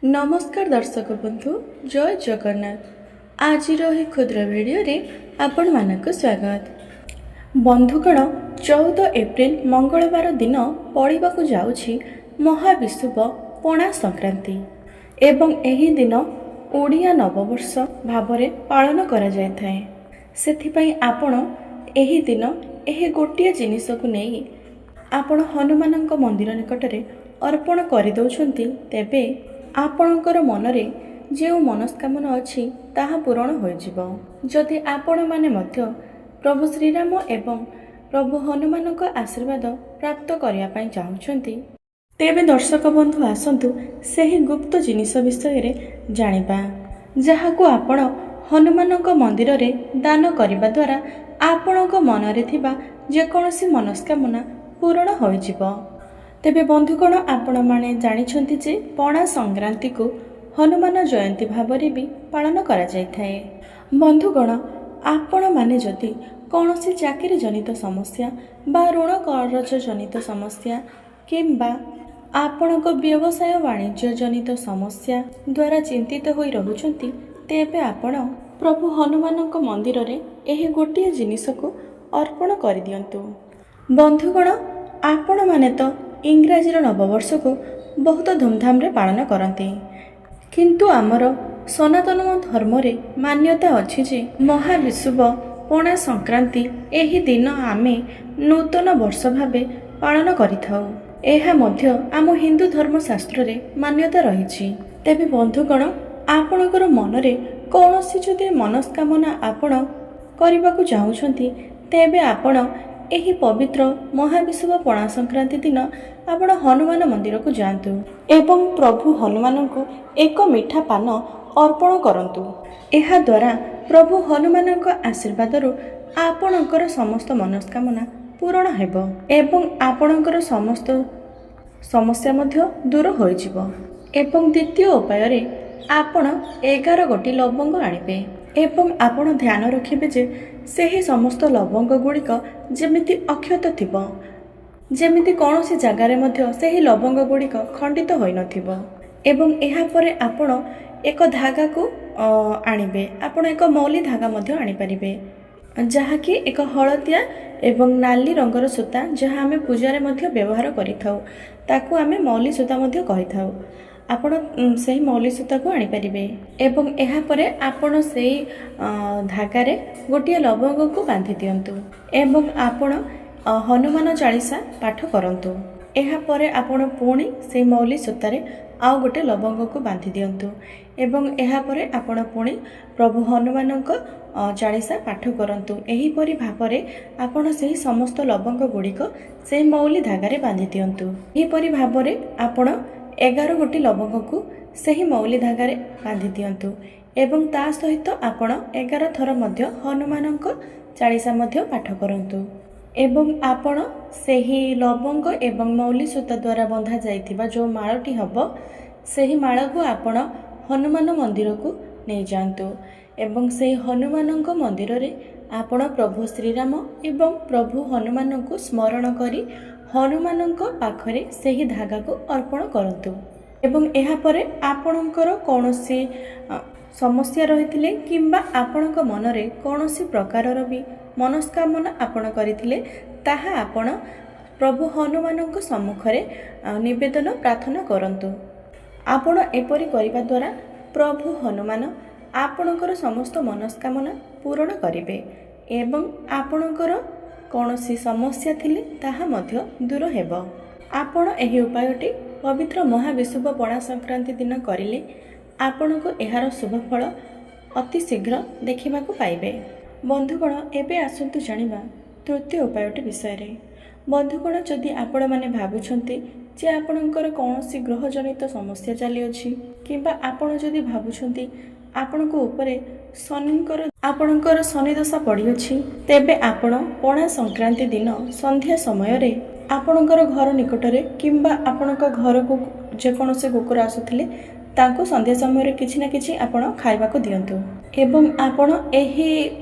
ନମସ୍କାର ଦର୍ଶକ ବନ୍ଧୁ, ଜୟ ଜଗନ୍ନାଥ। ଆଜିର ଏହି କ୍ଷୁଦ୍ର ଭିଡ଼ିଓରେ ଆପଣମାନଙ୍କୁ ସ୍ୱାଗତ। ବନ୍ଧୁଗଣ, 14 ଏପ୍ରିଲ ମଙ୍ଗଳବାର ଦିନ ପଡ଼ିବାକୁ ଯାଉଛି ମହାବିଷୁବ ପଣା ସଂକ୍ରାନ୍ତି ଏବଂ ଏହି ଦିନ ଓଡ଼ିଆ ନବବର୍ଷ ଭାବରେ ପାଳନ କରାଯାଇଥାଏ। ସେଥିପାଇଁ ଆପଣ ଏହି ଦିନ ଏହି ଗୋଟିଏ ଜିନିଷକୁ ନେଇ ଆପଣ ହନୁମାନଙ୍କ ମନ୍ଦିର ନିକଟରେ ଅର୍ପଣ କରିଦେଉଛନ୍ତି, ତେବେ ଆପଣଙ୍କର ମନରେ ଯେଉଁ ମନସ୍କାମନା ଅଛି ତାହା ପୂରଣ ହୋଇଯିବ। ଯଦି ଆପଣମାନେ ମଧ୍ୟ ପ୍ରଭୁ ଶ୍ରୀରାମ ଏବଂ ପ୍ରଭୁ ହନୁମାନଙ୍କ ଆଶୀର୍ବାଦ ପ୍ରାପ୍ତ କରିବା ପାଇଁ ଚାହୁଁଛନ୍ତି, ତେବେ ଦର୍ଶକ ବନ୍ଧୁ, ଆସନ୍ତୁ ସେହି ଗୁପ୍ତ ଜିନିଷ ବିଷୟରେ ଜାଣିବା, ଯାହାକୁ ଆପଣ ହନୁମାନଙ୍କ ମନ୍ଦିରରେ ଦାନ କରିବା ଦ୍ୱାରା ଆପଣଙ୍କ ମନରେ ଥିବା ଯେକୌଣସି ମନସ୍କାମନା ପୂରଣ ହୋଇଯିବ। ତେବେ ବନ୍ଧୁଗଣ, ଆପଣମାନେ ଜାଣିଛନ୍ତି ଯେ ପଣା ସଂକ୍ରାନ୍ତିକୁ ହନୁମାନ ଜୟନ୍ତୀ ଭାବରେ ବି ପାଳନ କରାଯାଇଥାଏ। ବନ୍ଧୁଗଣ, ଆପଣମାନେ ଯଦି କୌଣସି ଚାକିରି ଜନିତ ସମସ୍ୟା ବା ଋଣ କରଜ ଜନିତ ସମସ୍ୟା କିମ୍ବା ଆପଣଙ୍କ ବ୍ୟବସାୟ ବାଣିଜ୍ୟ ଜନିତ ସମସ୍ୟା ଦ୍ୱାରା ଚିନ୍ତିତ ହୋଇ ରହୁଛନ୍ତି, ତେବେ ଆପଣ ପ୍ରଭୁ ହନୁମାନଙ୍କ ମନ୍ଦିରରେ ଏହି ଗୋଟିଏ ଜିନିଷକୁ ଅର୍ପଣ କରିଦିଅନ୍ତୁ। ବନ୍ଧୁଗଣ, ଆପଣମାନେ ତ ଇଂରାଜୀର ନବବର୍ଷକୁ ବହୁତ ଧୁମଧାମରେ ପାଳନ କରନ୍ତି, କିନ୍ତୁ ଆମର ସନାତନ ଧର୍ମରେ ମାନ୍ୟତା ଅଛି ଯେ ମହାବିଷୁବ ପଣା ସଂକ୍ରାନ୍ତି ଏହି ଦିନ ଆମେ ନୂତନ ବର୍ଷ ଭାବେ ପାଳନ କରିଥାଉ। ଏହା ମଧ୍ୟ ଆମ ହିନ୍ଦୁ ଧର୍ମଶାସ୍ତ୍ରରେ ମାନ୍ୟତା ରହିଛି। ତେବେ ବନ୍ଧୁଗଣ, ଆପଣଙ୍କର ମନରେ କୌଣସି ଯଦି ମନସ୍କାମନା ଆପଣ କରିବାକୁ ଚାହୁଁଛନ୍ତି, ତେବେ ଆପଣ ଏହି ପବିତ୍ର ମହାବିଷୁବ ପଣା ସଂକ୍ରାନ୍ତି ଦିନ ଆପଣ ହନୁମାନ ମନ୍ଦିରକୁ ଯାଆନ୍ତୁ ଏବଂ ପ୍ରଭୁ ହନୁମାନଙ୍କୁ ଏକ ମିଠା ପାନ ଅର୍ପଣ କରନ୍ତୁ। ଏହାଦ୍ୱାରା ପ୍ରଭୁ ହନୁମାନଙ୍କ ଆଶୀର୍ବାଦରୁ ଆପଣଙ୍କର ସମସ୍ତ ମନସ୍କାମନା ପୂରଣ ହେବ ଏବଂ ଆପଣଙ୍କର ସମସ୍ତ ସମସ୍ୟା ମଧ୍ୟ ଦୂର ହୋଇଯିବ। ଏବଂ ଦ୍ୱିତୀୟ ଉପାୟରେ ଆପଣ 11 ଗୋଟି ଲବଙ୍ଗ ଆଣିବେ ଏବଂ ଆପଣ ଧ୍ୟାନ ରଖିବେ ଯେ ସେହି ସମସ୍ତ ଲବଙ୍ଗ ଗୁଡ଼ିକ ଯେମିତି ଅକ୍ଷତ ଥିବ, ଯେମିତି କୌଣସି ଜାଗାରେ ମଧ୍ୟ ସେହି ଲବଙ୍ଗ ଗୁଡ଼ିକ ଖଣ୍ଡିତ ହୋଇନଥିବ। ଏବଂ ଏହାପରେ ଆପଣ ଏକ ଧାଗାକୁ ଆଣିବେ। ଆପଣ ଏକ ମୌଲି ଧାଗା ମଧ୍ୟ ଆଣିପାରିବେ, ଯାହାକି ଏକ ହଳଦିଆ ଏବଂ ନାଲି ରଙ୍ଗର ସୂତା, ଯାହା ଆମେ ପୂଜାରେ ମଧ୍ୟ ବ୍ୟବହାର କରିଥାଉ। ତାକୁ ଆମେ ମୌଲି ସୂତା ମଧ୍ୟ କହିଥାଉ। ଆପଣ ସେହି ମୌଲି ସୂତାକୁ ଆଣିପାରିବେ ଏବଂ ଏହାପରେ ଆପଣ ସେଇ ଧାଗାରେ ଗୋଟିଏ ଲବଙ୍ଗକୁ ବାନ୍ଧି ଦିଅନ୍ତୁ ଏବଂ ଆପଣ ହନୁମାନ ଚାଳିଶା ପାଠ କରନ୍ତୁ। ଏହାପରେ ଆପଣ ପୁଣି ସେଇ ମୌଲି ସୂତାରେ ଆଉ ଗୋଟେ ଲବଙ୍ଗକୁ ବାନ୍ଧି ଦିଅନ୍ତୁ ଏବଂ ଏହାପରେ ଆପଣ ପୁଣି ପ୍ରଭୁ ହନୁମାନଙ୍କ ଚାଳିଶା ପାଠ କରନ୍ତୁ। ଏହିପରି ଭାବରେ ଆପଣ ସେହି ସମସ୍ତ ଲବଙ୍ଗ ଗୁଡ଼ିକ ସେହି ମୌଲି ଧାଗାରେ ବାନ୍ଧି ଦିଅନ୍ତୁ। ଏହିପରି ଭାବରେ ଆପଣ 11 ଗୋଟି ଲବଙ୍ଗକୁ ସେହି ମୌଲି ଧାଗାରେ ବାନ୍ଧି ଦିଅନ୍ତୁ ଏବଂ ତା ସହିତ ଆପଣ 11 ଥର ମଧ୍ୟ ହନୁମାନଙ୍କ ଚାଳିଶା ମଧ୍ୟ ପାଠ କରନ୍ତୁ। ଏବଂ ଆପଣ ସେହି ଲବଙ୍ଗ ଏବଂ ମୌଲି ସୂତା ଦ୍ୱାରା ବନ୍ଧା ଯାଇଥିବା ଯେଉଁ ମାଳଟି ହେବ, ସେହି ମାଳକୁ ଆପଣ ହନୁମାନ ମନ୍ଦିରକୁ ନେଇଯାଆନ୍ତୁ ଏବଂ ସେହି ହନୁମାନଙ୍କ ମନ୍ଦିରରେ ଆପଣ ପ୍ରଭୁ ଶ୍ରୀରାମ ଏବଂ ପ୍ରଭୁ ହନୁମାନଙ୍କୁ ସ୍ମରଣ କରି ହନୁମାନଙ୍କ ପାଖରେ ସେହି ଧାଗାକୁ ଅର୍ପଣ କରନ୍ତୁ। ଏବଂ ଏହାପରେ ଆପଣଙ୍କର କୌଣସି ସମସ୍ୟା ରହିଥିଲେ କିମ୍ବା ଆପଣଙ୍କ ମନରେ କୌଣସି ପ୍ରକାରର ବି ମନସ୍କାମନା ଆପଣ କରିଥିଲେ, ତାହା ଆପଣ ପ୍ରଭୁ ହନୁମାନଙ୍କ ସମ୍ମୁଖରେ ନିବେଦନ ପ୍ରାର୍ଥନା କରନ୍ତୁ। ଆପଣ ଏପରି କରିବା ଦ୍ୱାରା ପ୍ରଭୁ ହନୁମାନ ଆପଣଙ୍କର ସମସ୍ତ ମନସ୍କାମନା ପୂରଣ କରିବେ ଏବଂ ଆପଣଙ୍କର କୌଣସି ସମସ୍ୟା ଥିଲେ ତାହା ମଧ୍ୟ ଦୂର ହେବ। ଆପଣ ଏହି ଉପାୟଟି ପବିତ୍ର ମହାବିଷୁବ ପଣା ସଂକ୍ରାନ୍ତି ଦିନ କରିଲେ ଆପଣଙ୍କୁ ଏହାର ଶୁଭଫଳ ଅତି ଶୀଘ୍ର ଦେଖିବାକୁ ପାଇବେ। ବନ୍ଧୁଗଣ, ଏବେ ଆସନ୍ତୁ ଜାଣିବା ତୃତୀୟ ଉପାୟଟି ବିଷୟରେ। ବନ୍ଧୁଗଣ, ଯଦି ଆପଣମାନେ ଭାବୁଛନ୍ତି ଯେ ଆପଣଙ୍କର କୌଣସି ଗ୍ରହଜନିତ ସମସ୍ୟା ଚାଲିଅଛି କିମ୍ବା ଆପଣ ଯଦି ଭାବୁଛନ୍ତି ଆପଣଙ୍କ ଉପରେ ଆପଣଙ୍କର ଶନି ଦଶା ପଡ଼ିଅଛି, ତେବେ ଆପଣ ପଣା ସଂକ୍ରାନ୍ତି ଦିନ ସନ୍ଧ୍ୟା ସମୟରେ ଆପଣଙ୍କର ଘର ନିକଟରେ କିମ୍ବା ଆପଣଙ୍କ ଘରକୁ ଯେକୌଣସି କୁକୁର ଆସୁଥିଲେ ତାଙ୍କୁ ସନ୍ଧ୍ୟା ସମୟରେ କିଛି ନା କିଛି ଆପଣ ଖାଇବାକୁ ଦିଅନ୍ତୁ। ଏବଂ ଆପଣ ଏହି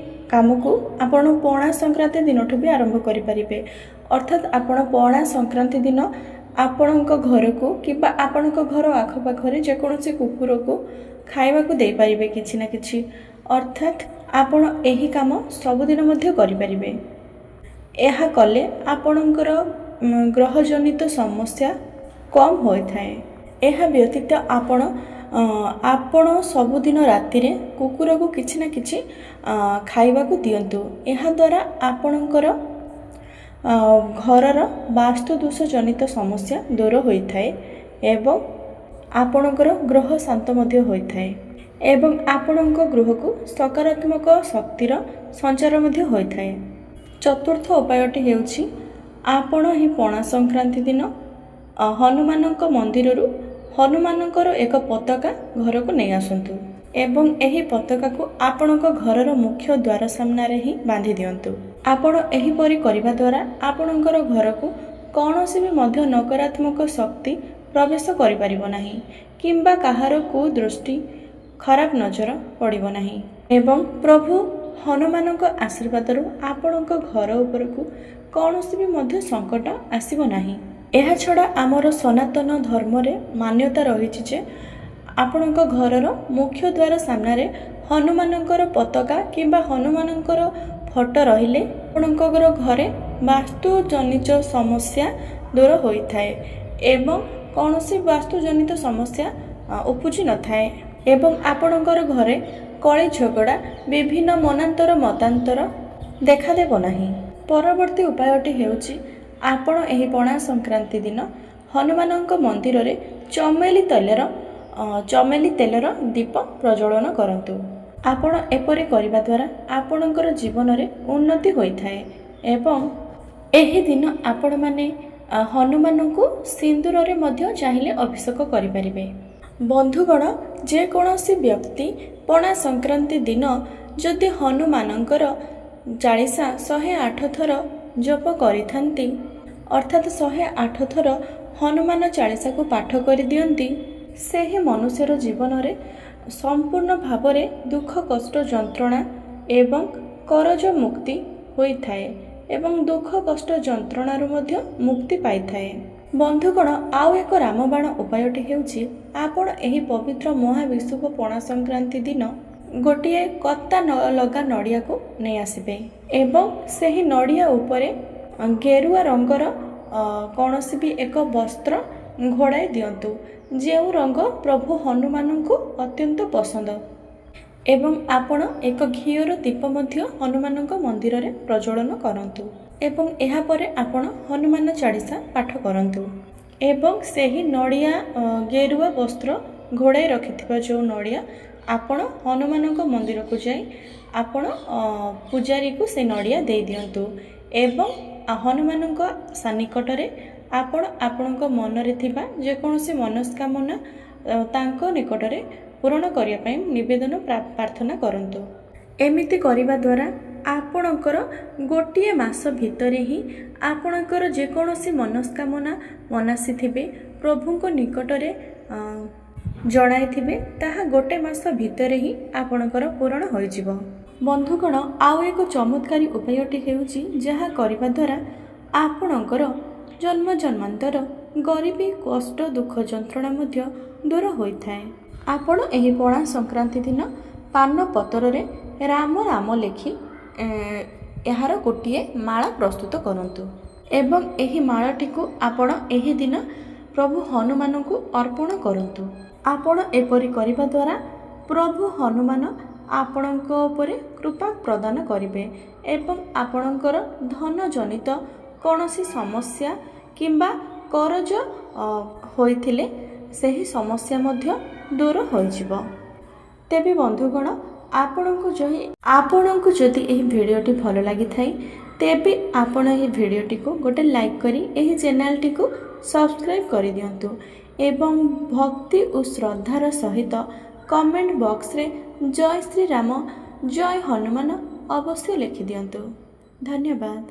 କାମକୁ ଆପଣ ପଣା ସଂକ୍ରାନ୍ତି ଦିନଠୁ ବି ଆରମ୍ଭ କରିପାରିବେ। ଅର୍ଥାତ୍ ଆପଣ ପଣା ସଂକ୍ରାନ୍ତି ଦିନ ଆପଣଙ୍କ ଘରକୁ କିମ୍ବା ଆପଣଙ୍କ ଘର ଆଖପାଖରେ ଯେକୌଣସି କୁକୁରକୁ ଖାଇବାକୁ ଦେଇପାରିବେ କିଛି ନା କିଛି। ଅର୍ଥାତ୍ ଆପଣ ଏହି କାମ ସବୁଦିନ ମଧ୍ୟ କରିପାରିବେ। ଏହା କଲେ ଆପଣଙ୍କର ଗ୍ରହଜନିତ ସମସ୍ୟା କମ୍ ହୋଇଥାଏ। ଏହା ବ୍ୟତୀତ ଆପଣ ସବୁଦିନ ରାତିରେ କୁକୁରକୁ କିଛି ନା କିଛି ଖାଇବାକୁ ଦିଅନ୍ତୁ। ଏହାଦ୍ୱାରା ଆପଣଙ୍କର ଘରର ବାସ୍ତୁଦୋଷ ଜନିତ ସମସ୍ୟା ଦୂର ହୋଇଥାଏ ଏବଂ ଆପଣଙ୍କର ଗ୍ରହ ଶାନ୍ତ ମଧ୍ୟ ହୋଇଥାଏ ଏବଂ ଆପଣଙ୍କ ଗୃହକୁ ସକାରାତ୍ମକ ଶକ୍ତିର ସଞ୍ଚାର ମଧ୍ୟ ହୋଇଥାଏ। ଚତୁର୍ଥ ଉପାୟଟି ହେଉଛି, ଆପଣ ଏହି ପଣା ସଂକ୍ରାନ୍ତି ଦିନ ହନୁମାନଙ୍କ ମନ୍ଦିରରୁ ହନୁମାନଙ୍କର ଏକ ପତାକା ଘରକୁ ନେଇ ଆସନ୍ତୁ ଏବଂ ଏହି ପତାକାକୁ ଆପଣଙ୍କ ଘରର ମୁଖ୍ୟ ଦ୍ୱାର ସାମ୍ନାରେ ହିଁ ବାନ୍ଧି ଦିଅନ୍ତୁ। ଆପଣ ଏହିପରି କରିବା ଦ୍ୱାରା ଆପଣଙ୍କର ଘରକୁ କୌଣସି ବି ମଧ୍ୟ ନକାରାତ୍ମକ ଶକ୍ତି ପ୍ରବେଶ କରିପାରିବ ନାହିଁ କିମ୍ବା କାହାର କୁଦୃଷ୍ଟି, ଖରାପ ନଜର ପଡ଼ିବ ନାହିଁ ଏବଂ ପ୍ରଭୁ ହନୁମାନଙ୍କ ଆଶୀର୍ବାଦରୁ ଆପଣଙ୍କ ଘର ଉପରକୁ କୌଣସି ବି ମଧ୍ୟ ସଙ୍କଟ ଆସିବ ନାହିଁ। ଏହାଛଡ଼ା ଆମର ସନାତନ ଧର୍ମରେ ମାନ୍ୟତା ରହିଛି ଯେ ଆପଣଙ୍କ ଘରର ମୁଖ୍ୟ ଦ୍ୱାର ସାମ୍ନାରେ ହନୁମାନଙ୍କର ପତାକା କିମ୍ବା ହନୁମାନଙ୍କର ଫଟୋ ରହିଲେ ଆପଣଙ୍କର ଘରେ ବାସ୍ତୁଜନିତ ସମସ୍ୟା ଦୂର ହୋଇଥାଏ ଏବଂ କୌଣସି ବାସ୍ତୁଜନିତ ସମସ୍ୟା ଉପୁଜି ନଥାଏ ଏବଂ ଆପଣଙ୍କର ଘରେ କଳି ଝଗଡ଼ା, ବିଭିନ୍ନ ମନାନ୍ତର ମତାନ୍ତର ଦେଖାଦେବ ନାହିଁ। ପରବର୍ତ୍ତୀ ଉପାୟଟି ହେଉଛି, ଆପଣ ଏହି ପଣା ସଂକ୍ରାନ୍ତି ଦିନ ହନୁମାନଙ୍କ ମନ୍ଦିରରେ ଚମେଲି ତେଲର ଦୀପ ପ୍ରଜ୍ୱଳନ କରନ୍ତୁ। ଆପଣ ଏପରି କରିବା ଦ୍ୱାରା ଆପଣଙ୍କର ଜୀବନରେ ଉନ୍ନତି ହୋଇଥାଏ ଏବଂ ଏହି ଦିନ ଆପଣମାନେ ହନୁମାନଙ୍କୁ ସିନ୍ଦୁରରେ ମଧ୍ୟ ଚାହିଁଲେ ଅଭିଷେକ କରିପାରିବେ। ବନ୍ଧୁଗଣ, ଯେକୌଣସି ବ୍ୟକ୍ତି ପଣା ସଂକ୍ରାନ୍ତି ଦିନ ଯଦି ହନୁମାନଙ୍କର ଚାଳିଶା 108 ଥର ଜପ କରିଥାନ୍ତି, ଅର୍ଥାତ୍ 108 ଥର ହନୁମାନ ଚାଳିଶାକୁ ପାଠ କରିଦିଅନ୍ତି, ସେହି ମନୁଷ୍ୟର ଜୀବନରେ ସମ୍ପୂର୍ଣ୍ଣ ଭାବରେ ଦୁଃଖ, କଷ୍ଟ, ଯନ୍ତ୍ରଣା ଏବଂ କରଜ ମୁକ୍ତି ହୋଇଥାଏ ଏବଂ ଦୁଃଖ, କଷ୍ଟ, ଯନ୍ତ୍ରଣାରୁ ମଧ୍ୟ ମୁକ୍ତି ପାଇଥାଏ। ବନ୍ଧୁଗଣ, ଆଉ ଏକ ରାମବାଣ ଉପାୟଟି ହେଉଛି, ଆପଣ ଏହି ପବିତ୍ର ମହାବିଷୁବ ପଣା ସଂକ୍ରାନ୍ତି ଦିନ ଗୋଟିଏ କତା ଲଗା ନଡ଼ିଆକୁ ନେଇ ଆସିବେ ଏବଂ ସେହି ନଡ଼ିଆ ଉପରେ ଗେରୁଆ ରଙ୍ଗର କୌଣସି ବି ଏକ ବସ୍ତ୍ର ଘୋଡ଼ାଇ ଦିଅନ୍ତୁ, ଯେଉଁ ରଙ୍ଗ ପ୍ରଭୁ ହନୁମାନଙ୍କୁ ଅତ୍ୟନ୍ତ ପସନ୍ଦ, ଏବଂ ଆପଣ ଏକ ଘିଅର ଦୀପ ମଧ୍ୟ ହନୁମାନଙ୍କ ମନ୍ଦିରରେ ପ୍ରଜ୍ୱଳନ କରନ୍ତୁ ଏବଂ ଏହାପରେ ଆପଣ ହନୁମାନ ଚାଳିଶା ପାଠ କରନ୍ତୁ ଏବଂ ସେହି ନଡ଼ିଆ, ଗେରୁଆ ବସ୍ତ୍ର ଘୋଡ଼ାଇ ରଖିଥିବା ଯେଉଁ ନଡ଼ିଆ, ଆପଣ ହନୁମାନଙ୍କ ମନ୍ଦିରକୁ ଯାଇ ଆପଣ ପୂଜାରୀକୁ ସେ ନଡ଼ିଆ ଦେଇଦିଅନ୍ତୁ ଏବଂ ହନୁମାନଙ୍କ ସାନ୍ନିକଟରେ ଆପଣ ଆପଣଙ୍କ ମନରେ ଥିବା ଯେକୌଣସି ମନସ୍କାମନା ତାଙ୍କ ନିକଟରେ ପୂରଣ କରିବା ପାଇଁ ନିବେଦନ, ପ୍ରାର୍ଥନା କରନ୍ତୁ। ଏମିତି କରିବା ଦ୍ୱାରା ଆପଣଙ୍କର ଗୋଟିଏ ମାସ ଭିତରେ ହିଁ ଆପଣଙ୍କର ଯେକୌଣସି ମନସ୍କାମନା ମନାସିଥିବେ, ପ୍ରଭୁଙ୍କ ନିକଟରେ ଜଣାଇଥିବେ, ତାହା ଗୋଟେ ମାସ ଭିତରେ ହିଁ ଆପଣଙ୍କର ପୂରଣ ହୋଇଯିବ। ବନ୍ଧୁଗଣ, ଆଉ ଏକ ଚମତ୍କାରୀ ଉପାୟଟି ହେଉଛି, ଯାହା କରିବା ଦ୍ୱାରା ଆପଣଙ୍କର ଜନ୍ମ ଜନ୍ମାନ୍ତର ଗରିବୀ, କଷ୍ଟ, ଦୁଃଖ, ଯନ୍ତ୍ରଣା ମଧ୍ୟ ଦୂର ହୋଇଥାଏ। ଆପଣ ଏହି ପଣା ସଂକ୍ରାନ୍ତି ଦିନ ପାନ ପତରରେ ରାମ ରାମ ଲେଖି ଏହାର ଗୋଟିଏ ମାଳା ପ୍ରସ୍ତୁତ କରନ୍ତୁ ଏବଂ ଏହି ମାଳଟିକୁ ଆପଣ ଏହି ଦିନ ପ୍ରଭୁ ହନୁମାନଙ୍କୁ ଅର୍ପଣ କରନ୍ତୁ। ଆପଣ ଏପରି କରିବା ଦ୍ୱାରା ପ୍ରଭୁ ହନୁମାନ ଆପଣଙ୍କ ଉପରେ କୃପା ପ୍ରଦାନ କରିବେ ଏବଂ ଆପଣଙ୍କର ଧନ ଜନିତ କୌଣସି ସମସ୍ୟା କିମ୍ବା କରଜ ହୋଇଥିଲେ ସେହି ସମସ୍ୟା ମଧ୍ୟ ଦୂର ହୋଇଯିବ। ତେବେ ବନ୍ଧୁଗଣ, ଆପଣଙ୍କୁ ଯଦି ଏହି ଭିଡ଼ିଓଟି ଭଲ ଲାଗିଥାଏ, ତେବେ ଆପଣ ଏହି ଭିଡ଼ିଓଟିକୁ ଗୋଟେ ଲାଇକ୍ କରି ଏହି ଚ୍ୟାନେଲଟିକୁ ସବସ୍କ୍ରାଇବ୍ କରିଦିଅନ୍ତୁ ଏବଂ ଭକ୍ତି ଓ ଶ୍ରଦ୍ଧାର ସହିତ କମେଣ୍ଟ ବକ୍ସରେ ଜୟ ଶ୍ରୀରାମ, ଜୟ ହନୁମାନ ଅବଶ୍ୟ ଲେଖିଦିଅନ୍ତୁ। ଧନ୍ୟବାଦ।